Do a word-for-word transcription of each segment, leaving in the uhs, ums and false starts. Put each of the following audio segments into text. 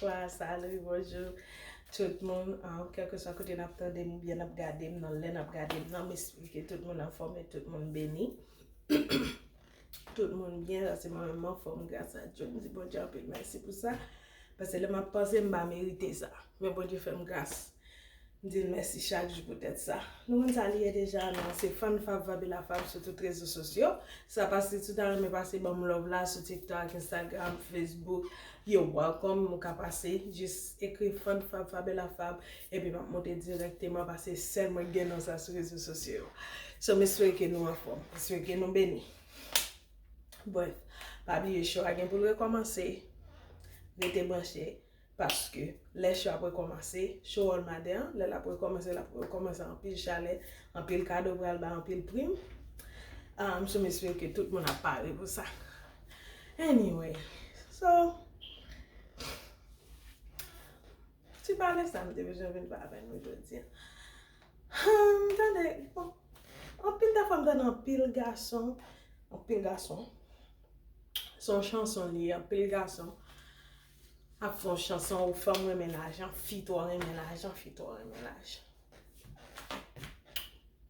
Bonswa, salut, bonjou tout moun. Ah, kèlkeswa kote n ap tande m oubyen n ap gade m nan, lè n ap gade m nan, m espere ke tout moun anfòm e tout moun beni. Tout moun byen, paske mwen menm m anfòm gras a Dye. M di Bondye anpil mèsi pou sa. Paske lè m ap panse, m pa merite sa. Men Bondye fè m gras. M di l mèsi chak jou poutèt sa. Nou konn sa li ye deja, non? Se Fann Fab Fabela Fab sou tout rezo sosyo. Sa pase si w ta renmen pase ban m love la sou TikTok, Instagram, Facebook. Yo, welcome, ou ka pase. Jis ekri Fann Fab Fabela Fab. Epi m ap monte dirèkteman paske sèl mwen k gen non sa sou rezo sosyo yo. So, m espere ke nou anfòm. M espere ke nou beni. Bref, pa bliye show a gen pou l rekòmanse. Rete branche. Paske lè show ap rekòmanse, show All Matter an, lè l ap rekòmanse, l ap rekòmanse anpil chalè, anpil kado pral bay, anpil prim. Um, so m espere ke tout moun ap pare pou sa. Anyway, so, ti pale sa m te bezwen vin pale avè nou jodi a. Hmm, tande, bon, anpil dè fwa m tande anpil gason, anpil gason, se yon chanson li ye, anpil gason ap fè yon chanson, ou fanm renmen lajan, fi twò renmen lajan, fi twò renmen lajan.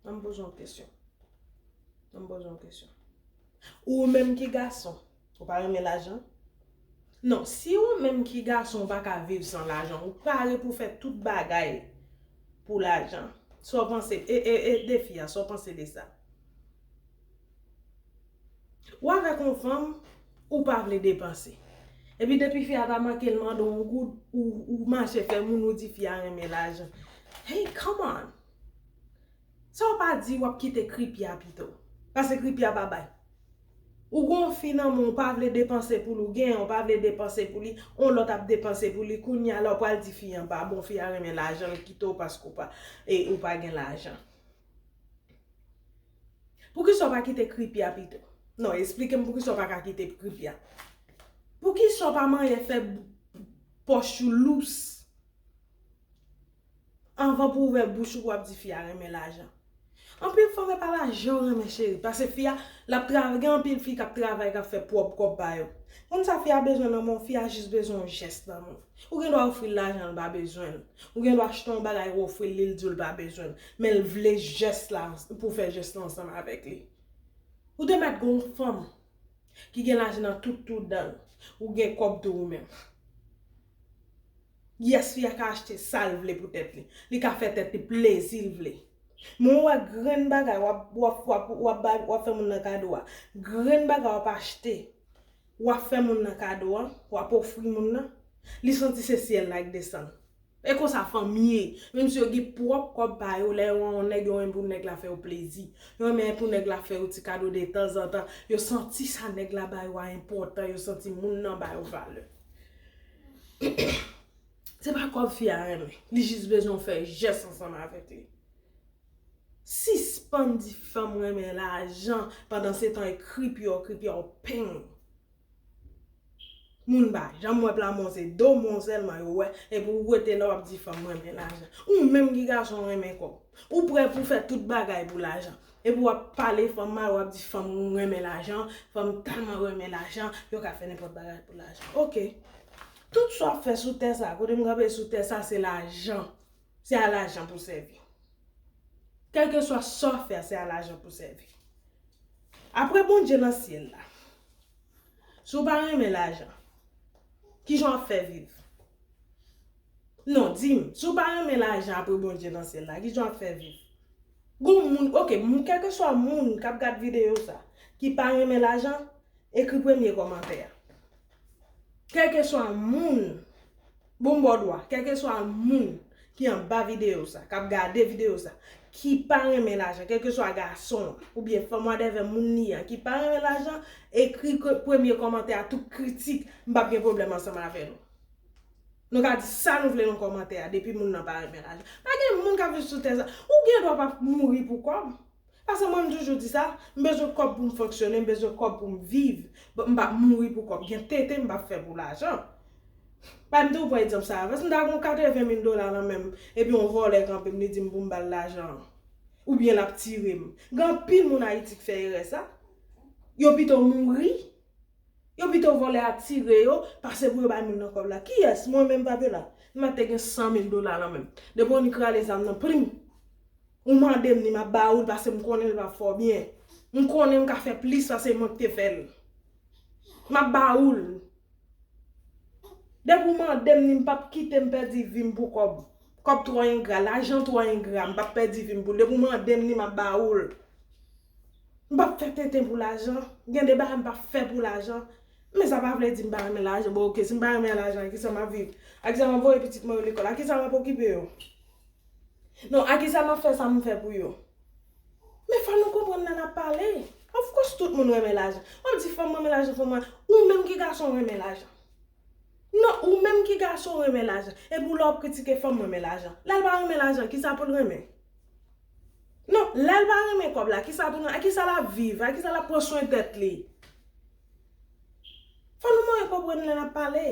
Ann poze yon kesyon. Ann poze yon kesyon. Ou menm ki gason, ou pa renmen lajan? Non, si ou menm ki gason ou pa ka viv san lajan, ou pare pou fè tout bagay pou lajan. Sa w panse, e, e, e, de fi a, sa w panse de sa? Ou avèk yon fanm, ou pa vle depanse. Epi depi fi a ta manke l mande w yon goud, ou, ou mache fè moun, ou di fi a renmen lajan. Hey, come on! Sa w pa di, w ap kite kripi a pito. Paske kripi a pa bay. Ou gon fi nan men w, ou pa vle depanse pou li, ou genyen, ou pa vle depanse pou li, yon lòt ap depanse pou li, kounye a la w pral di fi an pa bon, fi a renmen lajan, l kite w paske w pa, e ou pa gen lajan. Poukisa w pa kite kripi a pito? Non, eksplike m poukisa w pa ka kite kripi a. Poukisa w pa manyen fè pòch ou lous? Anvan pou w ouvè bouch ou, w ap di fi a renmen lajan. Anpil fanm e pa lajan yo renmen cheri. Paske fi a, l ap travay, gen anpil fi k ap travay, k ap fè pwòp kòb pa yo. Konn sa fi a bezwen nan men w, fi a jis bezwen yon jès nan men w. Ou gen dwa ofri l lajan, l pa bezwen l. Ou gen dwa achte yon bagay, ou ofri l li, l di w l pa bezwen l. Men l vle jès la, pou w fè jès la ansanm avèk li. Ou te mèt gen yon fanm ki gen lajan nan tout twou dan l. Ou gen kòb tou ou menm. Yes, fi a ka achte sa l vle pou tèt li. Li ka fè tèt li plezi l vle. Men w wè grenn bagay w ap, w ap, w ap, w ap bay, w ap fè moun nan kado a. Grenn bagay w ap achte, w ap fè moun nan kado a, w ap ofri moun nan. Li santi se syèl la k desann. E konsa fanm ye. Menm si yo gen pwòp kòb pa yo, lè yo wè yon nèg, yo renmen pou nèg la fè yo plezi. Yo renmen pou nèg la fè yo ti kado de tanzantan. Yo santi sa nèg la ba yo a enpòtan, yo santi moun nan ba yo valè. Se pa kòb fi a renmen. Li jis bezwen w fè jès ansanm avèk li. Sispann di fanm renmen lajan, pandan se tan e kripi a w, kripi a w peng. Moun pa janm wè pla men w, se do men w sèlman yo wè, epi w rete la w ap di fanm renmen lajan. Ou menm ki gason renmen kòb. Ou prè pou fè tout bagay pou lajan. Epi w ap pale fanm mal, w ap di fanm renmen lajan, fanm tèlman renmen lajan, yo ka fè nenpòt bagay pou lajan. Oke. Tout sa w ap fè sou tè sa, kote m kanpe sou tè sa, se lajan. Se a lajan pou sèvi. Kèlkeswa sa w fè, se a lajan pou sèvi. Apre Bondye nan syèl la, si w pa renmen lajan, kijan w ap fè viv? Non, di m, si w pa renmen lajan apre Bondye nan syèl la, kijan w ap fè viv? Gon moun, oke, moun, kèlkeswa moun k ap gad videyo sa, ki pa renmen lajan, ekri premye kòmantè a. Kèlkeswa moun, bon m ba w dwa, kèlkeswa moun ki anba videyo sa, k ap gade videyo sa, ki pa renmen lajan, kèlkeswa gason an, oubyen fanm, whatever moun li an, ki pa renmen lajan, ekri ke-, premye kòmantè a, tout kritik, m p ap gen pwoblèm ansanm avè nou. Nou ka di sa nou vle nan kòmantè a, depi moun nan pa renmen lajan. Pa gen moun k ap viv sou tè sa. Ou gen dwa pa mouri pou kòb. Paske mwen, m toujou di sa, m bezwen kòb pou m fonksyone, m bezwen kòb pou m viv. Bon, m p ap mouri pou kòb. Gen tete m p ap fè pou lajan. Bay m tou pran egzanp sa a. Paske m ta gen yon katreven mil dola nan men m, epi yon vòlè kanpe m, li di m pou m ba l lajan an. Oubyen l ap tire m. Gen anpil moun Ayiti k fè erè sa. Yo pito mouri, Yo pito vòlè a tire yo, pase pou yo bay moun nan kòb la. Kiyès? Mwen menm, Fabiola. M pa te gen san mil dola nan men m. Depi w annik rale zam nan, plim. Ou mande m ni, m ap ba ou l, pase m konnen l p ap fè w byen. M konnen m ka fè plis pase mwen ki te fè l. M ap ba ou l. Depi w mande m ni, m p ap kite m pèdi vi m pou kòb. Kòb twò engra, lajan twò engra, m p ap pèdi vi m pou l. Depi w mande m ni, m ap ba ou l. M p ap fè tenten pou lajan. Gen de bagay m p ap fè pou lajan. Men sa pa vle di m pa renmen lajan. Bon, oke, si m pa renmen lajan, a kisa m ap viv? A kisa m ap voye pitit mwen yo lekòl? A kisa m ap okipe yo? Non, a kisa m ap fè sa m fè pou yo? Men fò nou konprann lè n ap pale. Of course, tout moun renmen lajan. W ap di fanm renmen lajan, fanm renmen. Ou menm ki gason renmen lajan. Non, ou menm ki gason renmen lajan. Epi w la w ap kritike fanm renmen lajan. Lè l pa renmen lajan, kisa pou l renmen? Non, lè l pa renmen kòb la, kisa pou l renmen? A kisa l ap viv? A kisa l ap pran swen tèt li? Fò nou manyen konprann lè n ap pale.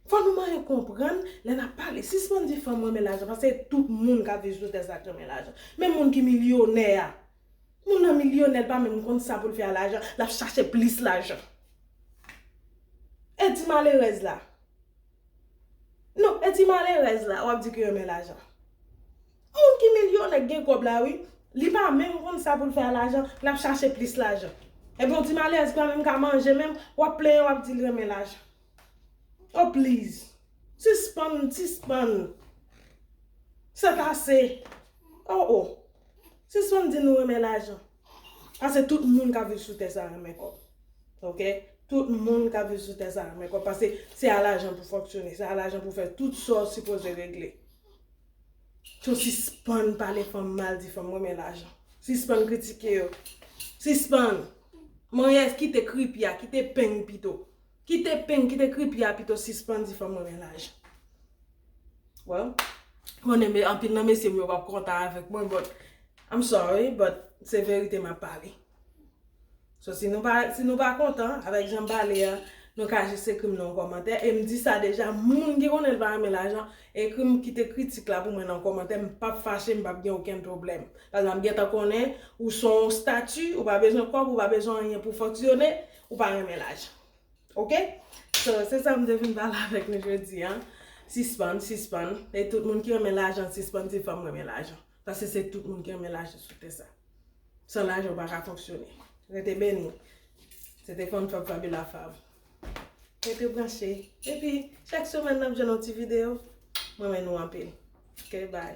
Fò nou manyen konprann lè n ap pale. Sispann di fanm renmen lajan, paske tout moun k ap viv sou tè sa k renmen lajan. Men moun ki milyonè a. Moun nan milyonè, l pa menm konn sa pou l fè a lajan, l ap chache plis lajan. E ti malerèz la. Non, e ti malerèz la, w ap di ki renmen lajan. Moun ki milyonè, k gen kòb la, wi, li pa menm konn sa pou l fè a lajan, l ap chache plis lajan. Epi yon ti malerèz ki pa menm ka manje menm, w ap plenyen, w ap di l renmen lajan. Oh, please. Sispann, sispann. C'est assez. Oh, oh. Sispann di nou renmen lajan. Paske tout moun k ap viv sou tè sa renmen kòb. Oke? Tout moun k ap viv sou tè sa renmen kòb. Paske se a lajan pou fonksyone. Se a lajan pou fè tout sa w sipoze regle. So, sispann pale fanm mal, di fanm renmen lajan. Sispann kritike yo. Sispann. Manyè, kite kripi a, kite peng pito. Kite peng, kite kripi a pito, sispann di fanm renmen lajan. Well, konnen men anpil nan mesye m yo p ap kontan avèk mwen, but I'm sorry, but se verite m ap pale. So, si nou pa, si nou pa kontan avèk jan m pale a, nou ka jis ekri m nan yon kòmantè. E m di sa deja, moun ki konnen l pa renmen lajan, ekri m, kite kritik la pou mwen nan kòmantè, m p ap fache, m p ap gen okenn pwoblèm. Paske m gentan konnen ou se yon stati, ou pa bezwen kòb, ou pa bezwen anyen pou fonksyone, ou pa renmen lajan. Oke? So, se sa m te vin pale avèk nou jodi a. Sispann, sispann. E tout moun ki renmen lajan, sispann di fanm renmen lajan. Paske se tout moun ki renmen lajan sou tè sa. San lajan, ou pa ka fonksyone. Rete beni. Se te fanm fab Fabiola Fab. Rete branche. Epi, chak semèn, n ap jwenn yon ti videyo. Mwen renmen nou anpil. Oke, bye.